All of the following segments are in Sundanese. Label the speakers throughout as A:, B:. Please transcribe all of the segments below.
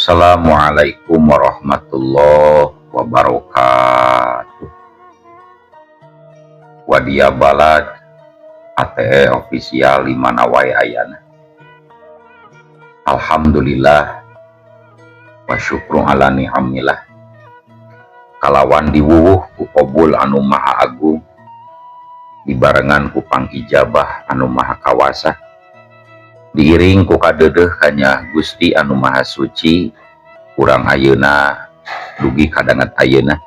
A: Assalamualaikum warahmatullahi wabarakatuh. Wadia Balad ATE official di mana wae ayana. Alhamdulillah wa syukru ala ni'amillah. Kalawan diwuwuh ku kobul anu maha agung, dibarengan ku pangijabah anu maha kawasa, diiring ku kadeudeuh kanya Gusti anu maha suci. Urang ayeuna dugi kadanget ayeuna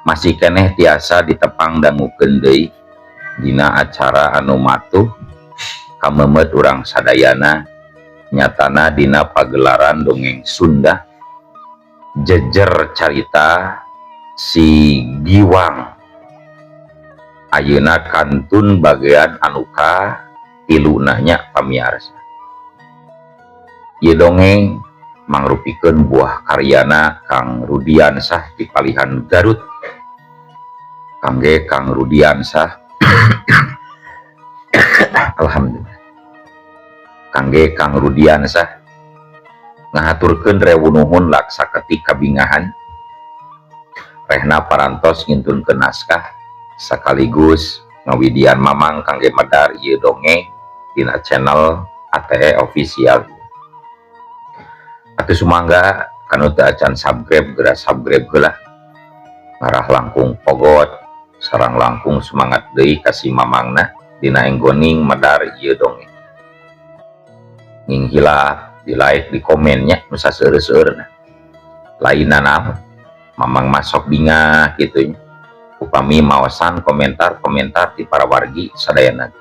A: masih keneh tiasa ditepang dangukeun deui dina acara anu matuh kamemet urang sadayana, nyatana dina pagelaran dongeng Sunda jejer carita si Giwang. Ayeuna kantun bagian anu ka tiluna nya pamiarsa. Ieu dongeng mangrupikeun buah karyana Kang Rudiansah di Palihan Garut. Kangge Kang Rudiansah, alhamdulillah. Kangge Kang Rudiansah ngahaturkeun rewu nuhun laksa ketik kabingahan rehna parantos ngintunkeun naskah sekaligus ngawidian mamang kangge medar ieu dongeng dina channel ATE official. Atuh sumangga kanu teu acan subscribe geura subscribe heula, ngarah langkung pogot sareng langkung semangat deui ka si mamangna dina enggoning medar ieu dongeng. Nging hilap di like di komennya nu saseueur-seueurna. Lainna naon mamang masuk bingah kitu nya upami maosan komentar-komentar ti para wargi sadayana.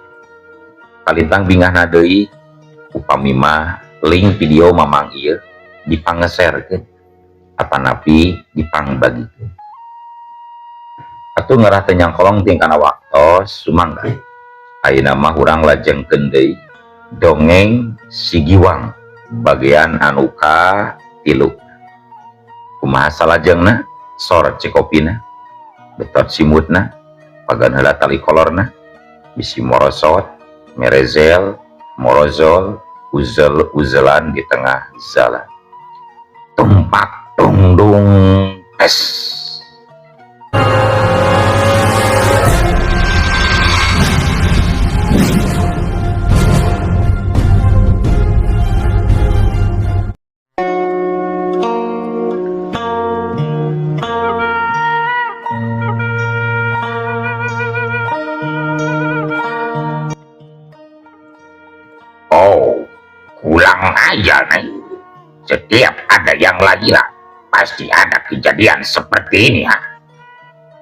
A: Kalintang bingahna deui upami mah link video mamang ieu dipangeserkeun atanapi dipangbagikeun. Atuh ngarah teu nyangkolong ting kana waktos sumangga. Ayeuna mah urang lajengkeun deui dongeng si Giwang bagian anu ka tilu. Kumaha salajengna? Sor cikopina, betot simutna, pagan heula tali kolorna, bisi morosot, merezel, morozol, uzel-uzelan di tengah jalan. Tumpak tungdung tes. Oh, kurang aja nih. Setiap ada yang lagi lah, pasti ada kejadian seperti ini, ha.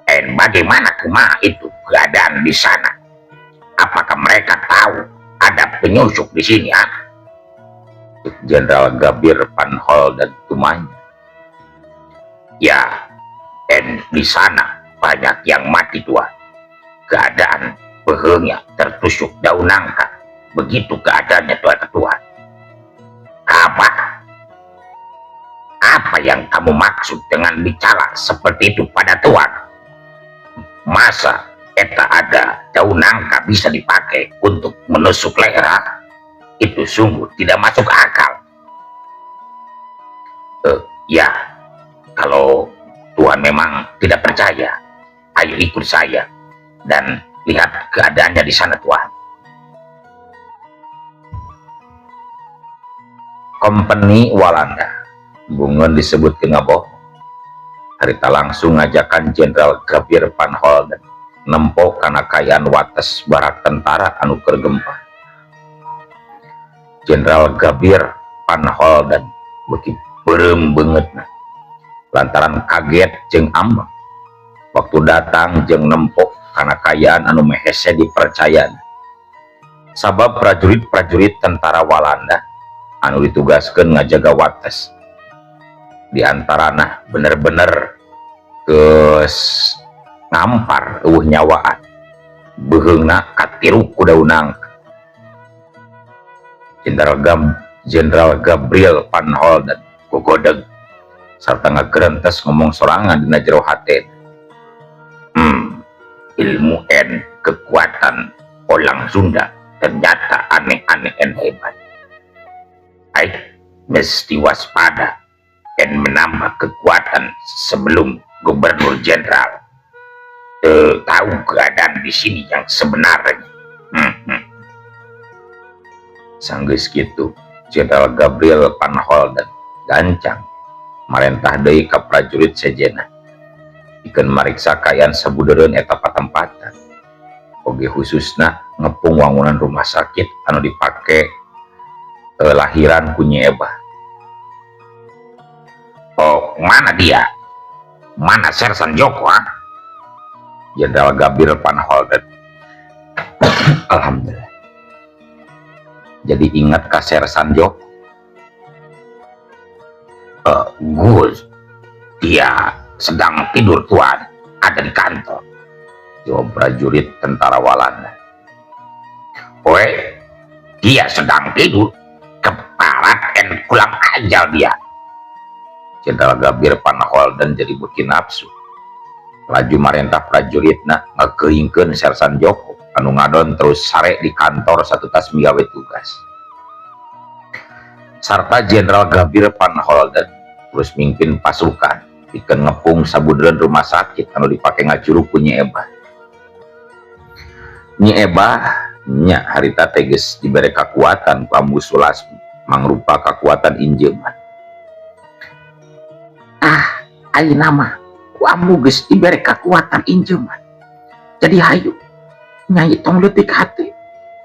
A: Dan bagaimana kumaha itu keadaan di sana? Apakah mereka tahu ada penyusup di sini, ha? Jenderal Gabir Van Holden Tumanya. Ya, dan di sana banyak yang mati tua. Keadaan behengnya tertusuk daun nangka. Begitu keadaannya tuan ketua. Apa? Apa yang kamu maksud dengan bicara seperti itu pada tuan? Masa eta ada daun nangka bisa dipakai untuk menusuk leher? Itu sungguh tidak masuk akal. Ya, kalau tuan memang tidak percaya, ayo ikut saya dan lihat keadaannya di sana tuan. Kompeni Walanda bungeun disebut ngaboh harita langsung ngajakan Jenderal Gabir Van Holden nempo kana kaayaan wates barak tentara anu keur gempa. Jenderal Gabir Van Holden beuki beureum beungeutna lantaran kaget jeung ambek waktu datang jeung nempo kana kaayaan anu mehese dipercaya. Sabab prajurit-prajurit tentara Walanda anu ditugaskeun ngajaga wates di antarana bener-bener geus ngampar eueuh nyawaan, beuheungna katiruk ku daun nangka. Jenderal Gabriel Van Holden gogodeg sarta ngagerentes ngomong sorangan dina jero hate. Ilmu en kekuatan orang Sunda ternyata aneh-aneh en hebat. Ai, Mesti waspada dan menambah kekuatan sebelum Gubernur Jenderal tahu keadaan di sini yang sebenarnya. Sanggeus kitu, Jenderal Gabriel Van Holden gancang marentah deui ka prajurit sejenna pikeun mariksa kaayaan sabudeureun eta patempatan, oge khususna ngepung wangunan rumah sakit anu dipake lahiran ku Nyi Ebah. Oh, mana dia? Mana Sersan Joko, ah? Jenderal Gabriel Van Holden, alhamdulillah, jadi ingat ka Sersan Joko. Gus, dia sedang tidur, Tuan, ada di kantor, jawab prajurit tentara Walanda. Weh, dia sedang tidur. Keparat en kurang ajar dia. Jenderal Gabriel Van Holden jadi beuki nafsu. Laju marentah prajuritna ngakeuingkeun Sersan Joko anu ngadon terus sare di kantor satutas migawe tugas. Sarta Jenderal Gabriel Van Holden terus mimpin pasukan pikeun ngepung sabudeureun rumah sakit anu dipake ngacurug ku Nyi Ebah. Nyi Ebah nya harita teh geus dibere kakuatan ku Ambu Sulasmi mangrupa kakuatan injeuman. Ah, ayeuna mah ku Ambu geus dibere kakuatan injeuman. Jadi hayu, Nyai, tong leutik hati.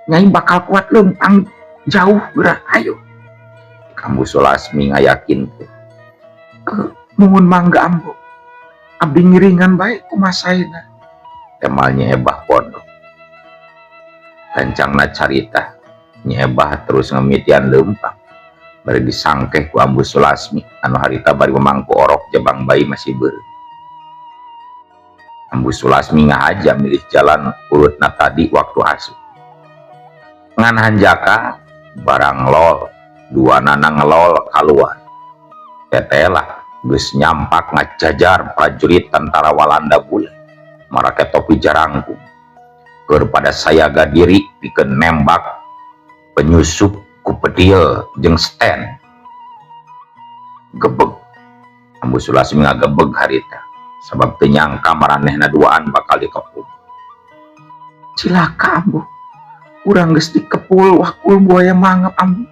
A: Nyai bakal kuat lempang jauh geura, hayu. Ambu Sulasmi ngayakinkeun. Muhun, mangga, Ambu. Abdi ngiringan bae, kumaha saena? Temal Nyi Ebah pondok. Gancangna carita, Nyi Ebah terus ngamitian leumpang. Bari disangkeh ku Ambu Sulasmi anu harita bari memangku orok jabang bayi masih beureum. Ambu Sulasmi ngahaja milih jalan urutna tadi waktu asup. Ngan hanjaka barang lol, dua nana ngelol keluar. Tetelah geus nyampak ngajajar prajurit tentara Walanda bule marake topi jarangkung. Keur pada sayaga diri pikeun nembak penyusup ku bedil jeung sten. Gebeg. Ambu Sulasmi ngagebeg harita sabab teu nyangka maranehna duaan bakal dikepung. Cilaka, Ambu. Urang geus dikepul wakul buaya mangap, Ambu.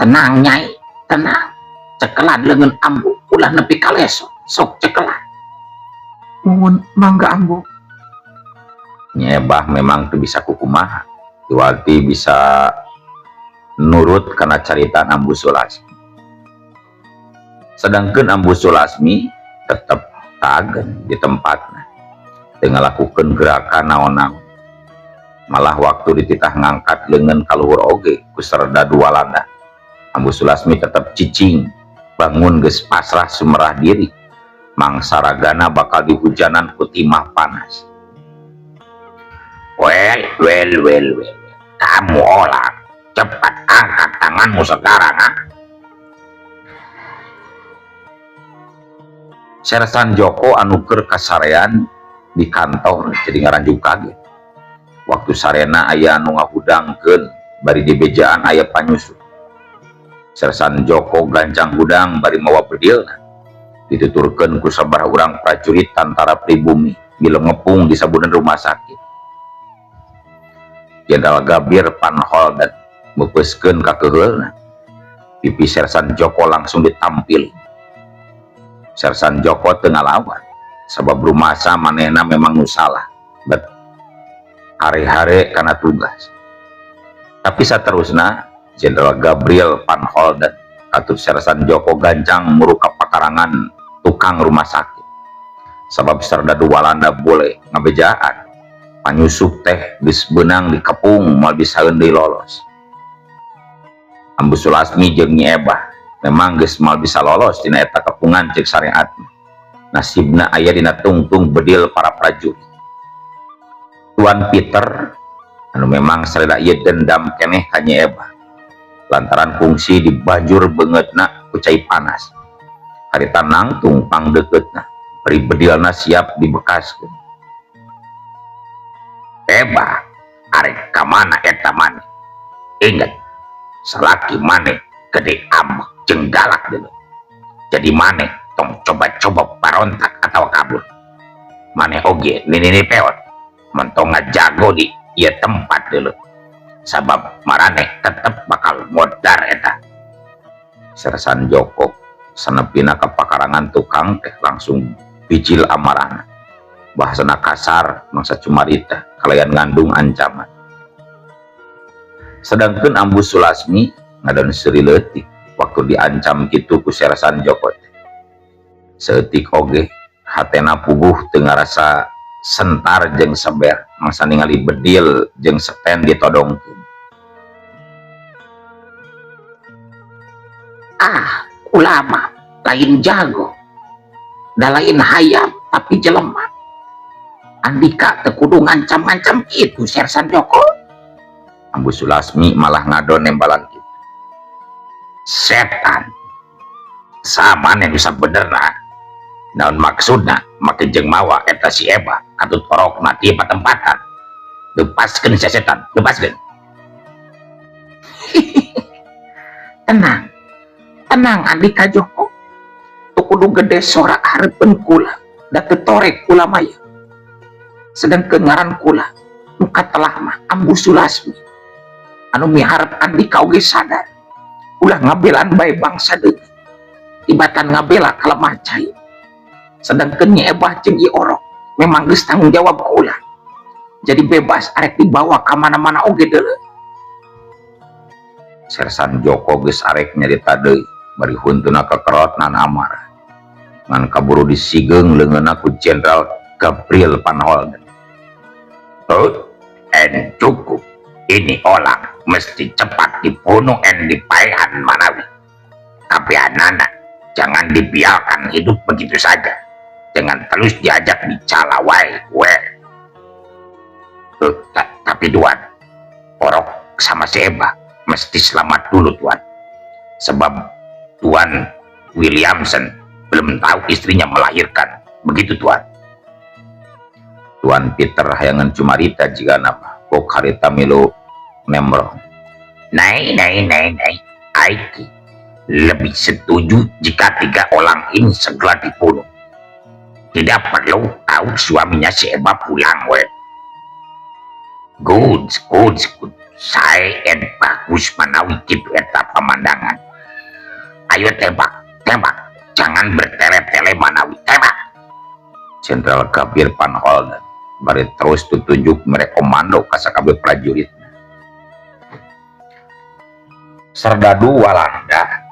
A: Tenang, Nyai, tenang. Cekelan leungeun Ambu, ulah nepi ka leso. Sok cekelan. Muhun, mangga, Ambu. Nyi Ebah memang teu bisa kukumaha. Iwalti bisa nurut kana caritaan Ambu Sulasmi. Sedangkan Ambu Sulasmi tetep tagen di tempatna. Teu ngalakukeun gerakan naon-naon. Malah waktu dititah ngangkat leungeun ka luhur oge ku serdadu Walanda, Ambu Sulasmi tetep cicing, bangun geus pasrah sumerah diri. Mangsa ragana bakal dihujanan ku timah panas. Well, well, well, well. Kamu orang, cepat angkat tanganmu sekarang, ah. Sersan Joko anu keur kasarean di kantor jadi ngaranjug kaget. Waktu sarena aya anu ngahudangkeun bari dibejaan aya panyusup. Sersan Joko gancang hudang bari mawa bedilna. Dituturkeun ku sabaraha urang prajurit tantara pribumi bila ngepung di sabunan rumah sakit. Jenderal Gabriel Van Holden meupeuskeun ka keuheulna. Pipi Sersan Joko langsung ditampil. Sersan Joko teu ngalawan sabab rumasa manehna memang nu salah. Bet hare-hare kana tugas. Tapi saterusna Jenderal Gabriel Van Holden katut Sersan Joko gancang muru ka pakarangan tukang rumah sakit. Sabab serdadu Walanda bule ngabejaan panyusup teh geus beunang dikepung, moal bisaeun deui lolos. Ambu Sulasmi jeung Nyi Ebah memang geus moal bisa lolos tina eta kepungan ceuk syariat. Nasibna aya dina tungtung bedil para prajurit. Tuan Peter anu memang sareda ieu dendam keneh ka Nyi Ebah lantaran kungsi dibanjur beungeutna ku cai panas. Harita nangtung pangdekeutna, bari bedilna siap dibekaskeun. Ebah, arek ka mana eta maneh? Ingat, salaki maneh Gede ambek jeung galak deuleu. Jadi maneh tong coba-coba barontak atau kabur. Maneh oge nini peot mentong ngajago di ieu tempat deuleu. Sabab maraneh tetep bakal modar eta. Sersan Joko sanepina ka pakarangan tukang teh langsung bijil amarahna. Bahasana kasar mangsa cumarita kalayan ngandung ancaman. Sedangkan Ambu Sulasmi ngadon seuri leutik waktu diancam kitu ku Sersan Joko teh. Saeutik oge hatena puguh teu ngarasa sentar jeung seber mangsa ningali bedil jeung seten ditodongkeun.
B: Ah, ulama lain jago, da lain hayam tapi jelema. Andika teu kudu ngancam-ngancam kitu Sersan Joko.
A: Ambu Sulasmi malah ngadon nembalan kitu. Setan sama nu sabenerna. Naon maksudna make jeung mawa eta si Eba katut orokna ti patempatan. Lepaskeun si setan, lepaskeun.
B: Tenang. Tenang Andika Joko. Teu kudu gede sora hareupeun kula, da teu torek kula mah ieu. Sedangkeun ngaran kula nu katelah mah Ambu Sulasmi. Anu miharep Andika oge sadar ulah ngabelaan bae bangsa deui. Tibatan ngabela kalemah cai. Sedangkeun Nyi Ebah jeung Nyi Orok memang geus tanggung jawab kula. Jadi bebas arek dibawa ka mana-mana oge deuleu.
A: Sersan Joko geus arek nyarita deui bari huntuna kekerot nan amarah. Ngan kaburu disigeung leungeunna ku Jenderal Gabriel Van Holden. Oh, en cukup. Ini orang mesti cepat dibunuh en dipaehan manawi. Tapi anak-anak jangan dibiarkan hidup begitu saja. Jangan terus diajak bicara wae we. Tapi Tuan, Orok sama si Eba mesti selamat dulu Tuan. Sebab Tuan Williamson belum tahu istrinya melahirkan. Begitu Tuan. Tuan Peter hayangan cumarita jika napa kok harita milu nemro. Nai nai nai nai. Aiki lebih setuju jika 3 orang ini segera dibunuh. Tidak perlu tahu suaminya si Eba pulang we. Good, good, good. Saya en bagus manawi kitu eta pemandangan. Ayo tembak, tembak. Jangan bertele-tele manawi, tembak. Jenderal Gabriel Van Holden bari terus tutunjuk mere komando ka sakabeh prajurit. Serdadu Walanda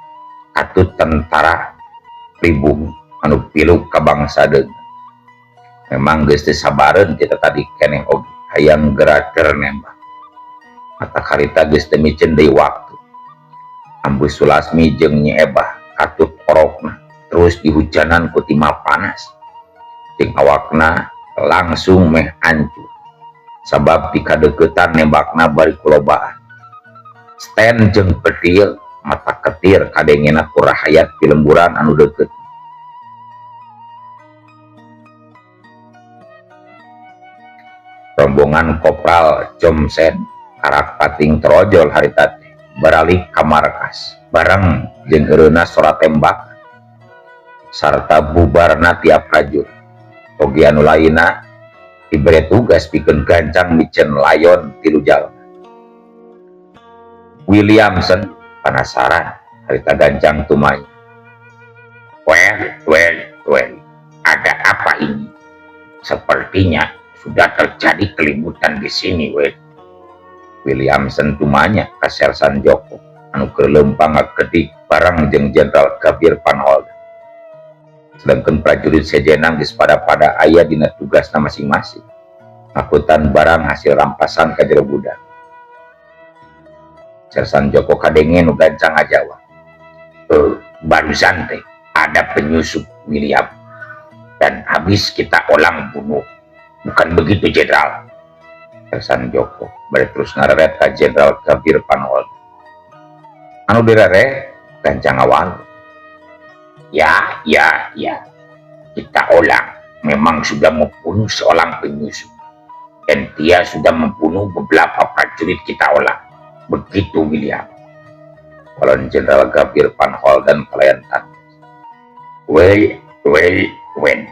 A: katut tentara pribumi anu pilu ka bangsa deung. Memang geus teu sabareun kita tadi keneh oge hayang geraker nembak. Mata karita geus teu miceun deui waktu. Ambu Sulasmi jeung Nyi Ebah katut orokna terus dihujanan ku timah panas. Jeung awakna langsung meh hancur. Sabab dikadeukeutan nembakna bari kulobaan. Sten jeung bedil mata ketir kadengena ku rahayat di lemburan anu deukeut. Rombongan Kopral Jomsen karak pating terojol harita teh baralik ka markas bareng jeung eureunna sora tembak sarta bubarna tiap prajurit. Oge anu lainna dibere tugas pikeun gancang miceun layon 3 jalma. Williamson penasaran harita gancang tumanya. Well, well, well, ada apa ini? Sepertinya sudah terjadi kelibutan di sini, weh. Williamson tumanya ka Sersan Joko anu keur leumpang ngagedik bareng jeung Jenderal Gabriel Van Holden. Sedangkan prajurit sejenang geus pada-pada aya dina tugasna masing-masing. Ngakutan barang hasil rampasan ka jero gudang. Sersan Joko kadenge nu gancang ngajawab. Barusan teh ada penyusup William dan habis kita orang bunuh. Bukan begitu Jenderal? Sersan Joko bari terus ngareret ka Jenderal Gabriel Van Holden. Anu direret gancang awal. Ya, ya, ya. Kita orang memang sudah membunuh seorang penyusup. Dan dia sudah membunuh beberapa prajurit kita orang. Begitu William. Kolon Jenderal Gabir Van Holden kalayan tandes.
B: Wei, wei, wen.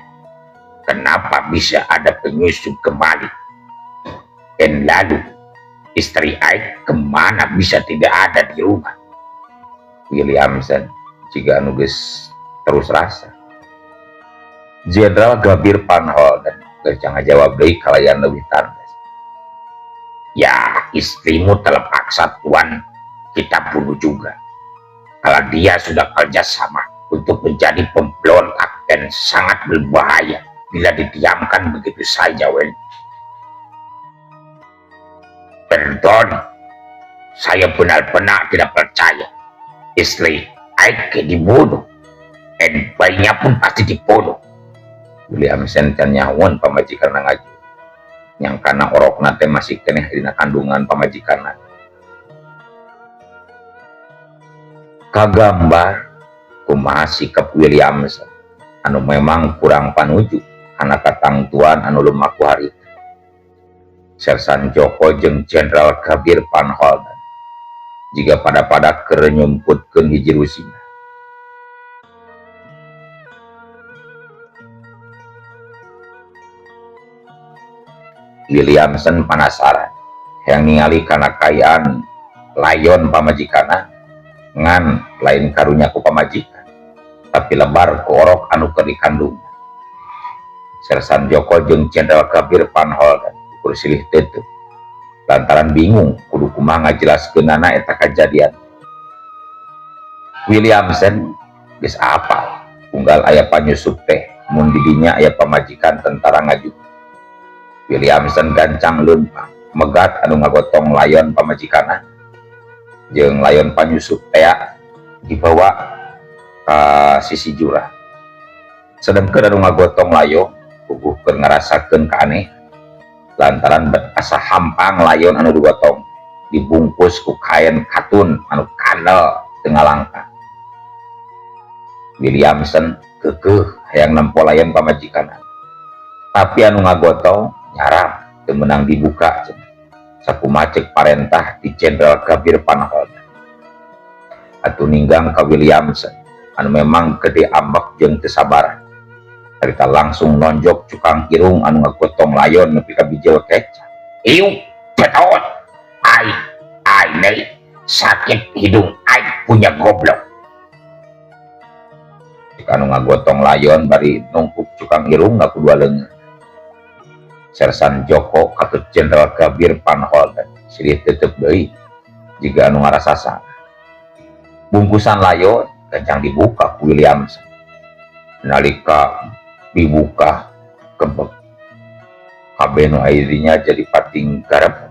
B: Kenapa bisa ada penyusup kembali? Dan lalu istri Aik kemana bisa tidak ada di rumah?
A: Williamson jiga anu geus terus rasa. Jenderal Gabir Van Holden geus ngajawab deui kalayan leuwih tandes.
B: Ya, istrimu terpaksa tuan kita bunuh juga. Kalau dia sudah kerja sama untuk menjadi pemberontak dan sangat berbahaya bila didiamkan begitu saja, Wen. Perdon, saya benar-benar tidak percaya. Istri Aike dibunuh, dan bayinya pun pasti dibunuh.
A: Williamson can nyahoan pamajikanna ngaju. Nyangkana orokna teh masih keneh dina kandungan pamajikanna. Kagambar kumaha sikap Williamson anu memang kurang panuju kana katangtuan anu lumaku harita. Sersan Joko jeung Jenderal Gabir Van Holden jiga pada-pada keur nyumputkeun hiji rusina. Williamson panasaran hayang ningali kana kaayaan layon pamajikanna ngan lain karunya ku pamajikan tapi lebar ku orok anu keur dikandung. Sersan Joko jeung Jenderal Gabir Van Holden ukur silih teutup lantaran bingung kudu kumaha ngajelaskeunana eta kajadian. Williamson geus apal unggal aya panyusup teh mun di dinya aya pamajikan tentara ngaju. Williamson gancang leumpang megat anu ngagotong layon pamajikanna jeung layon panyusup tea dibawa ka sisi jurang. Sedengkeun anu ngagotong layon puguh keur ngarasakeun kaaneh lantaran bet asa hampang layon anu digotong dibungkus ku kain katun anu kandel teu ngalangkah. Williamson keukeuh hayang nempo layon pamajikanna tapi anu ngagotong nyarap teu meunang dibuka cenah. Sakumaha ceuk parentah ti Jenderal Gabir Van Holden. Atuh ninggang ka Williamson anu memang gede ambek jeung teu sabaran. Harita langsung nonjok cukang irung anu ngagotong layon nepi ka bijil keca.
B: Iu, betot. Ai, ai nei, sakit hidung ai punya goblok.
A: Cek anu ngagotong layon bari nungkup cukang irung ku dua leungeun. Sersan Joko katut Jenderal Gabir Van Holden silih tetep deui jiga anu ngarasa salah. Bungkusan layon gancang dibuka ku Williamson. Nalika dibuka kebek kabeh nu aya dinya jadi pating garep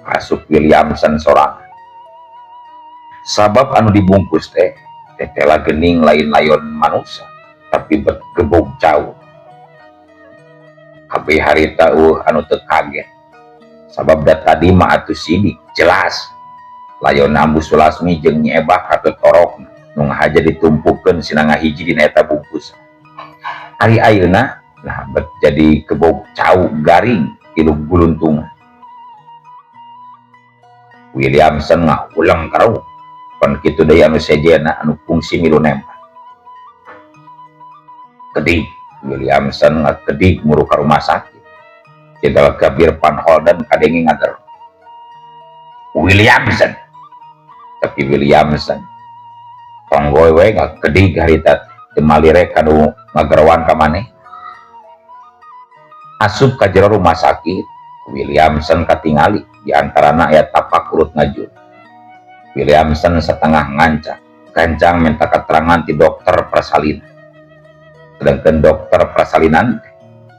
A: asup Williamson sorangan. Sabab anu dibungkus teh tetela gening lain layon manusia tapi bet gebog cau. Kabeh harita eueuh anu teu kaget sabab da tadi mah atuh sidik jelas layon Ambu Sulasmi jeung Nyi Ebah katut orokna nu ngahaja ditumpukeun sina ngahiji dina eta bungkusan. Ari ayeuna nah bet jadi kebog cau garing tilu guluntungan. Williamson ngahuleng karuh pan kitu deui anu sejenna anu fungsi milu nembak. Kedik Williamson ngakedik muru ka rumah sakit. Jenderal Gabir Van Holden kadenge ngager.
B: Williamson.
A: Tapi Williamson tonggoy we ngakedik harita teu malirek kanu ngagerowan ka maneh. Asup ka jero rumah sakit, Williamson katingali di antarana aya tapak urut ngajur. Williamson setengah ngancak, gancang minta keterangan ti dokter persalinan. Sedangkan dokter persalinan teh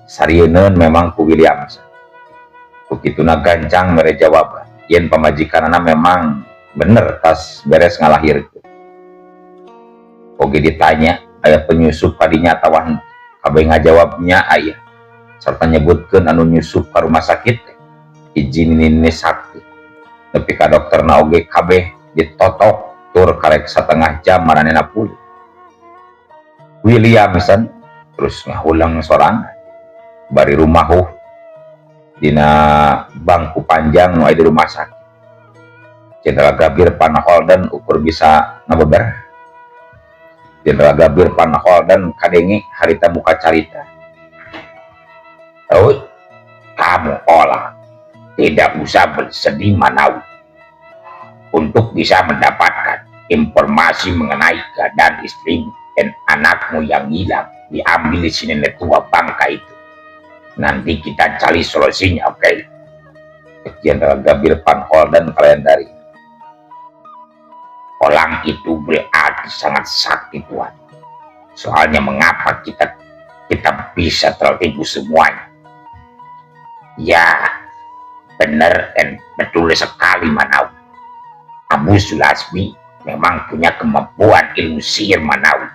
A: sarieun memang ku Williamson. Ku kituna gancang mere jawaban yen pamajikanana memang bener tas beres ngalahirkeun. Oge ditanya aya penyusup kadinya atawa henteu, kabeh ngajawabnya aya sarta nyebutkeun anu nyusup ka rumah sakit teh hiji nini sakti. Nepi ka dokterna oge kabeh ditotok tur karek setengah jam maranehna pulih. Williamson terus ngahulang sorangan bari rumahuh dina bangku panjang nu aya di rumah sakit. Jenderal Gabir Van Holden ukur bisa ngabeber. Jenderal Gabir Van Holden kadenge harita buka carita. "Oh, kamu olah tidak usah bersedih, Manawi. Untuk bisa mendapatkan informasi mengenai keadaan istrimu dan anakmu yang hilang diambil di sini tua bangka itu. Nanti kita cari solusinya, oke?" Okay? Jenderal Gabir Van Holden kalian dari
B: Orang itu berarti sangat sakti, Tuan. Soalnya mengapa kita kita bisa tertipu semuanya? Ya, benar dan betul sekali, Manawi. Abu Sulasmi memang punya kemampuan ilmu sihir, Manawi.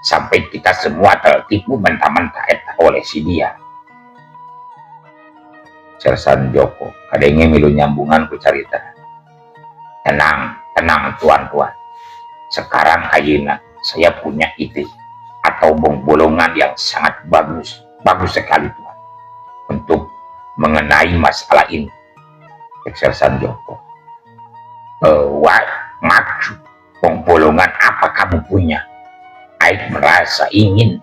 B: Sampai kita semua tertipu mentah-mentah eta oleh si dia.
A: Sersan Joko kadenge milu nyambungan ku carita.
B: Tenang, tenang, tuan-tuan. Sekarang ayeuna saya punya ide atau bolongan yang sangat bagus, bagus sekali, Tuan. Untuk mengenai masalah ini.
A: Sersan Joko.
B: What? Maksud bolongan apa kamu punya? Aik merasa ingin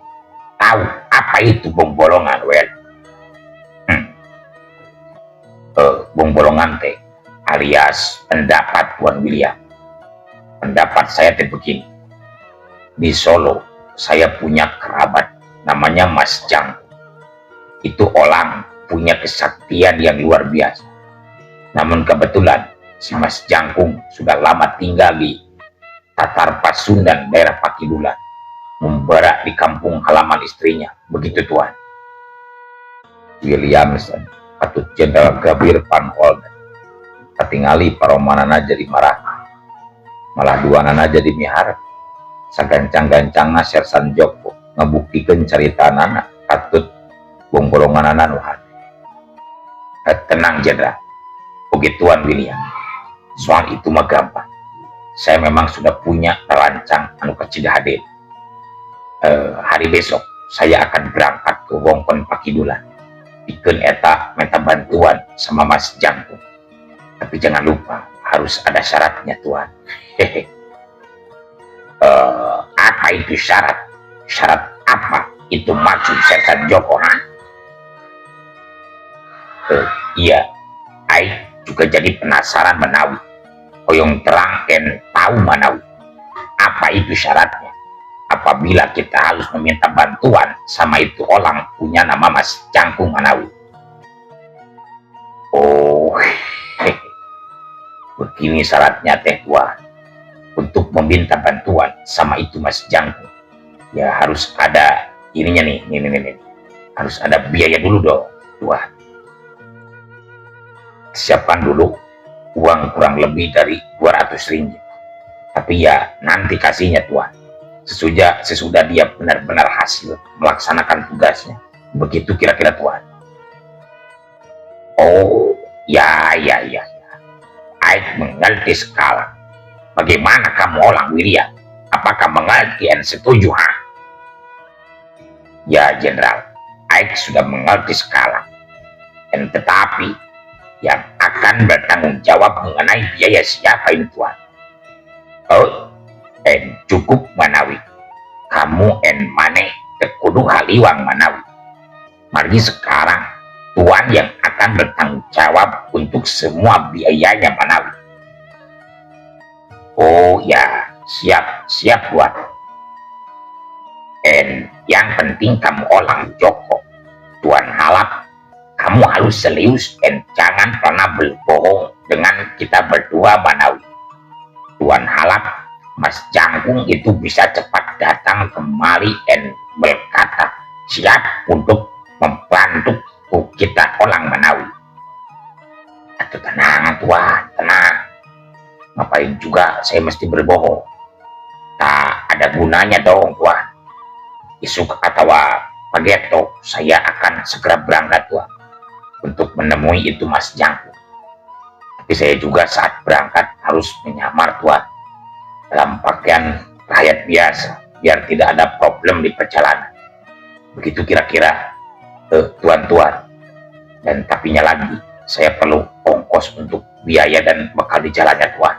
B: tahu apa itu bolongan, well. Bolongan teh alias pendapat, Tuan William. Pendapat saya teh begini. Di Solo saya punya kerabat namanya Mas Jang. Itu orang punya kesaktian yang luar biasa. Namun kebetulan si Mas Jangkung sudah lama tinggal di Tatar Pasundan, daerah Pakidulan. Membara di kampung halaman istrinya. Begitu, Tuan.
A: Williamson atau Jenderal Gabir Van Holden katingali paromanana jadi marah, malah duanana jadi miharep. Sagancang-gancangna Sersan Joko ngebuktikeun caritanana katut bongbolonganana nu hade.
B: Tenang, Jenderal. Begituan, William. Soal itu mah gampang. Saya memang sudah punya rancang anu kacida hade. Hari besok saya akan berangkat ke wewengkon Pakidulan. Pikeun eta minta bantuan sama Mas Jangkung. Tapi jangan lupa harus ada syaratnya, Tuan. Hehe. Apa itu syarat? Syarat apa itu maksud Sersan Joko, ha? Iya, Aik juga jadi penasaran, Manawi. Hoyong terang en tahu, Manawi. Apa itu syaratnya? Apabila kita harus meminta bantuan sama itu orang punya nama Mas Jangkung, Manawi. Oh, begini syaratnya teh, Tuan. Untuk meminta bantuan sama itu Mas Jangkung, ya harus ada ininya nih, nih, nih, nih. Harus ada biaya dulu dong, Tuan. Siapkan dulu uang kurang lebih dari 200 ringgit. Tapi ya nanti kasihnya, Tuan. Sesudah, sesudah dia benar-benar hasil melaksanakan tugasnya. Begitu kira-kira, Tuan. Oh, ya, ya, ya, ya. Aik mengerti sekarang. Bagaimana kamu orang, William? Apakah mengerti dan setuju, ha? Ya, Jenderal. Aik sudah mengerti sekarang. Dan tetapi yang akan bertanggung jawab mengenai biaya siapa ini, Tuan? Oh, en cukup, Manawi. Kamu en mane kudu haliwang, Manawi. Mari sekarang Tuan yang akan bertanggung jawab untuk semua biayanya, Manawi. Oh ya, siap, siap, Tuan. En yang penting kamu orang Joko. Tuan halap, kamu harus serius dan jangan pernah berbohong dengan kita berdua, Manawi. Tuan halap, Mas Jangkung itu bisa cepat datang kemari dan berkata siap untuk membantu kita orang, Manawi. Atau tenang, Tuan, tenang. Ngapain juga saya mesti berbohong? Tak ada gunanya dong, Tuan. Isuk atau pageto saya akan segera berangkat, Tuan, untuk menemui itu Mas Jangkung. Tapi saya juga saat berangkat harus menyamar, Tuan, dalam pakaian rakyat biasa, biar tidak ada problem di perjalanan. Begitu kira-kira, tuan-tuan. Dan tapinya lagi, saya perlu ongkos untuk biaya dan bekal di jalannya, Tuan.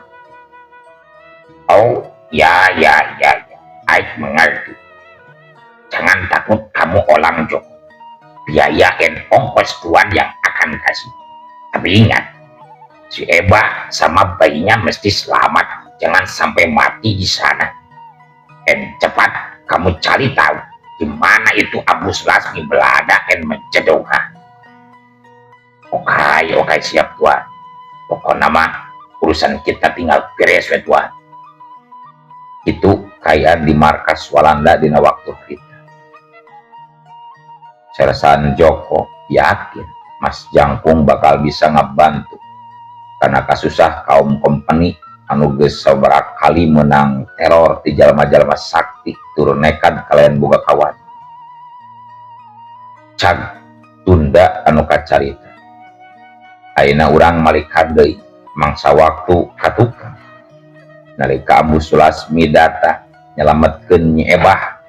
A: Ya, ya, ya, ya. Aik mengerti. Jangan takut kamu, Olang Joko. Biaya dan ongkos tuan yang akan kasih. Tapi ingat, si Eba sama bayinya mesti selamat. Jangan sampai mati di sana. Dan cepat kamu cari tahu di mana itu Ambu Sulasmi berada dan mencedoka. Oke, siap, tuan. Pokoknya mah urusan kita tinggal beres we, tuan. Itu kaayaan di markas Walanda dina waktu kita. Sersan Joko yakin Mas Jangkung bakal bisa ngebantu karena kasusah kaum kompeni anu geus sabaraha kali menang teror ti jalma-jalma sakti tur nekat kalayan boga kawan. Cag tunda anu kacarita. Ayeuna urang malikan deui mangsa waktu katukang nalika Ambu Sulasmi datang nyelametkeun Nyi Ebah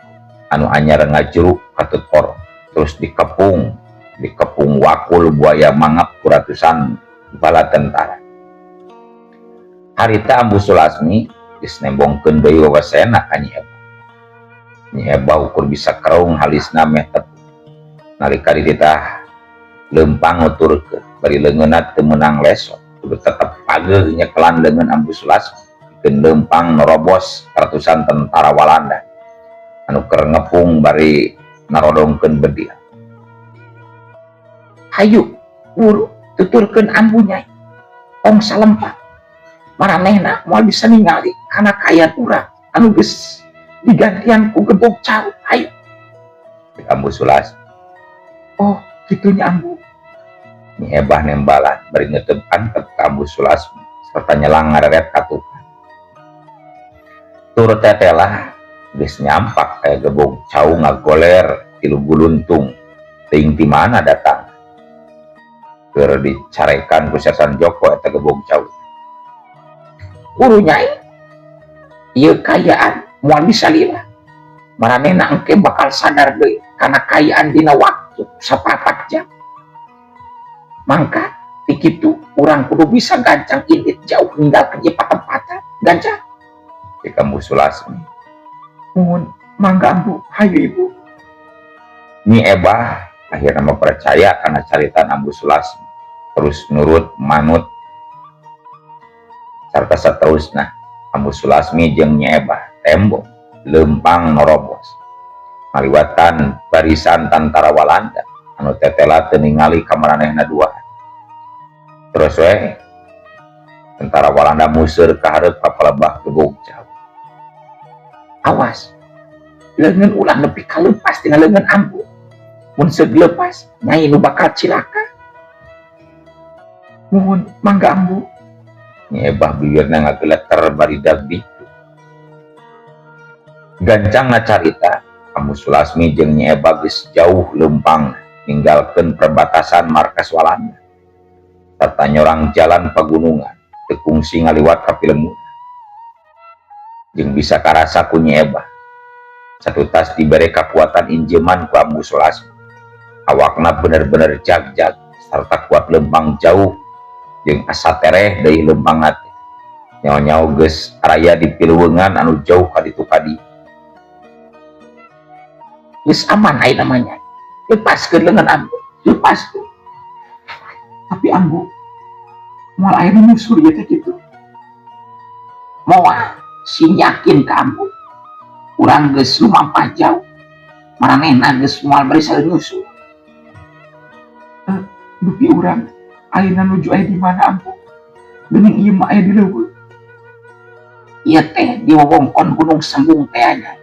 A: anu anyar ngajuru katutor, terus dikepung dikepung wakul buaya mangap ku ratusan bala tentara. Harita Ambu Sulasmi geus nembongkeun deui wawasena ka Nyi Ebah. Nyi Ebah ukur bisa kerung halisna meh tepu nalika dititah lempang nuturkeun bari leungeunna teu meunang lesot, kudu tetep pageuh nyekelan leungeun Ambu Sulasmi pikeun lempang nerobos ratusan tentara Walanda anu keur ngepung bari narodongkeun bedil.
B: Hayu, buru tuturkeun ambu, Nyai. Tong salempak. Maranehna moal bisa ningali kana kaayaan urang anu geus digantian ku gebog cau. Hayu.
A: Ambu Sulasmi.
B: Oh, kitu nya, Ambu.
A: Nyi Ebah nembalan bari ngetep antep ka Ambu Sulasmi serta nyelang ngareret ka tukang. Tur tetelah geus nyampak aya gebog cau ngagoler tilu guluntung, teuing ti mana datang. Keur dicarekan ku Sersan Joko eta gebog cau.
B: Buru, Nyai. Ieu kaayaan moal bisa lila. Maranehna engke bakal sadar deui kana kaayaan dina waktu sapapat jam. Mangka ti kitu urang kudu bisa gancang indit jauh ninggalkeun ieu patempatan. Gancang.
A: Cek Ambu Sulasmi.
B: Muhun, mangga, Ambu, hayu Ibu.
A: Nyi Ebah akhirnya mah percaya karena caritaan Ambu Sulasmi, terus nurut manut serta seterusnya. Ambu Sulasmi jeung Nyi Ebah tembok lempang norobos ngaliwatan barisan tantara Walanda anu tetela teu ningali ka maranehna dua. Terus we tentara Walanda museur ka hareup ka palebah gebog cau.
B: Awas, leungeun ulah nepi ka leupas tina leungeun Ambu. Mun seug leupas, Nyai nu bakal cilaka. Muhun, mangga, Ambu.
A: Nyi Ebah bibirna ngageleter bari dagdikduk. Gancang ngacarita, Ambu Sulasmi jeung Nyi Ebah geus jauh lempang ninggalkeun perbatasan markas Walanda serta nyorang jalan pagunungan teu kungsi ngaliwat ka pilemburan. Jeung bisa karasa ku Nyi Ebah satutas dibere kakuatan injeman ku Ambu Sulasmi, awakna bener-bener jag-jag serta kuat lempang jauh jeung asa tereh deui lempang teh. Nyaho-nyaho geus araya di piluweungan anu jauh ka ditu ka dieu.
B: Geus aman ayeuna mah, Nyai. Lepaskeun leungeun Ambu, lepaskeun. Tapi Ambu, moal aya nu nyusul ieu teh kitu? Moal, sing yakin ka Ambu. Urang geus lumampah jauh. Maranehna geus moal bari saling nyusul. Eh, dupi urang ayeuna nuju aya di mana, Ambu? Geuning ieu mah aya di leuweung. Ieu teh di wewengkon Gunung Sembung teh nya.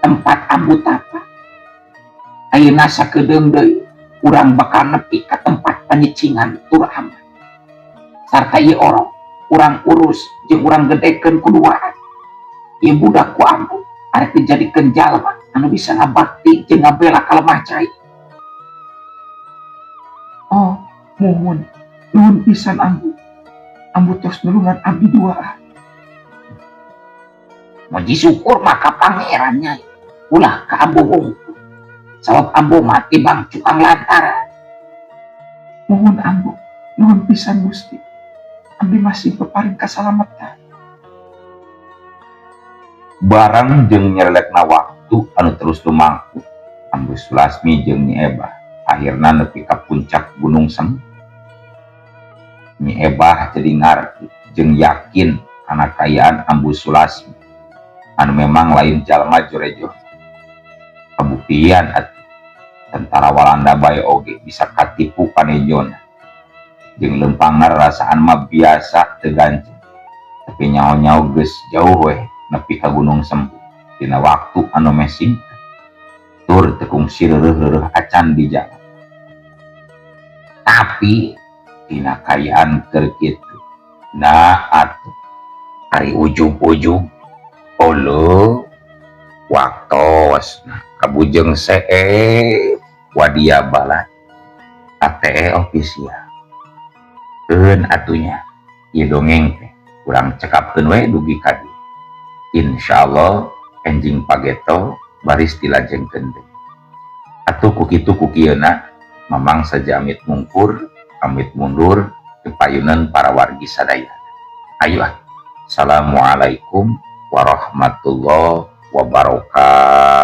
B: Tempat Ambu tapa. Ayeuna sakedeung deui urang bakal nepi ka tempat panyicingan tur aman. Sarta ieu orok urang urus jeung urang gedekeun ku duaan. Ieu budak ku Ambu arek dijadikeun jalma anu bisa ngabakti jeung ngabela ka lemah cai. Oh, muhun, nuhun pisan, Ambu. Ambu tos nulungan abdi duaan. Muji syukur mah ka Pangeran, Nyai. Ulah ka Ambu hungkul. Sabab Ambu mah tibang cukang lantaran. Muhun, Ambu, nuhun pisan Gusti. Abdi masih peparing kasalamatan.
A: Barang jeung nyerelekna waktu anu terus lumangku, Ambu Sulasmi jeung Nyi Ebah akhirna nepi ka puncak Gunung Sem. Nyi Ebah jadi ngarti jeung yakin kana kaayaan Ambu Sulasmi anu memang lain jalma jorejo. Kabuktian atuh, tentara Walanda bae oge bisa katipu panejona jeung lempangna. Rasaan mah biasa teu gancang, tapi nyaho-nyaho geus jauh weh nepi ka Gunung Sempu dina waktu anu meh singkat, tur teu kungsi reureuh-reureuh acan di jalan. Tapi dina kaayaan keur kitu, nah atuh ari ujug-ujug olo waktosna kabujeng see wadia bala ATE official. Keun atunya ieu dongeng teh urang cekapkeun we dugi ka dieu. Insyaallah enjing pageto baris dilajengkeun deui. Atuh ku kitu ku kieuna, Mamang saja amit mungkur, amit mundur kepayunan para wargi sadaya. Ayo ah. Assalamualaikum warahmatullahi wabarakatuh.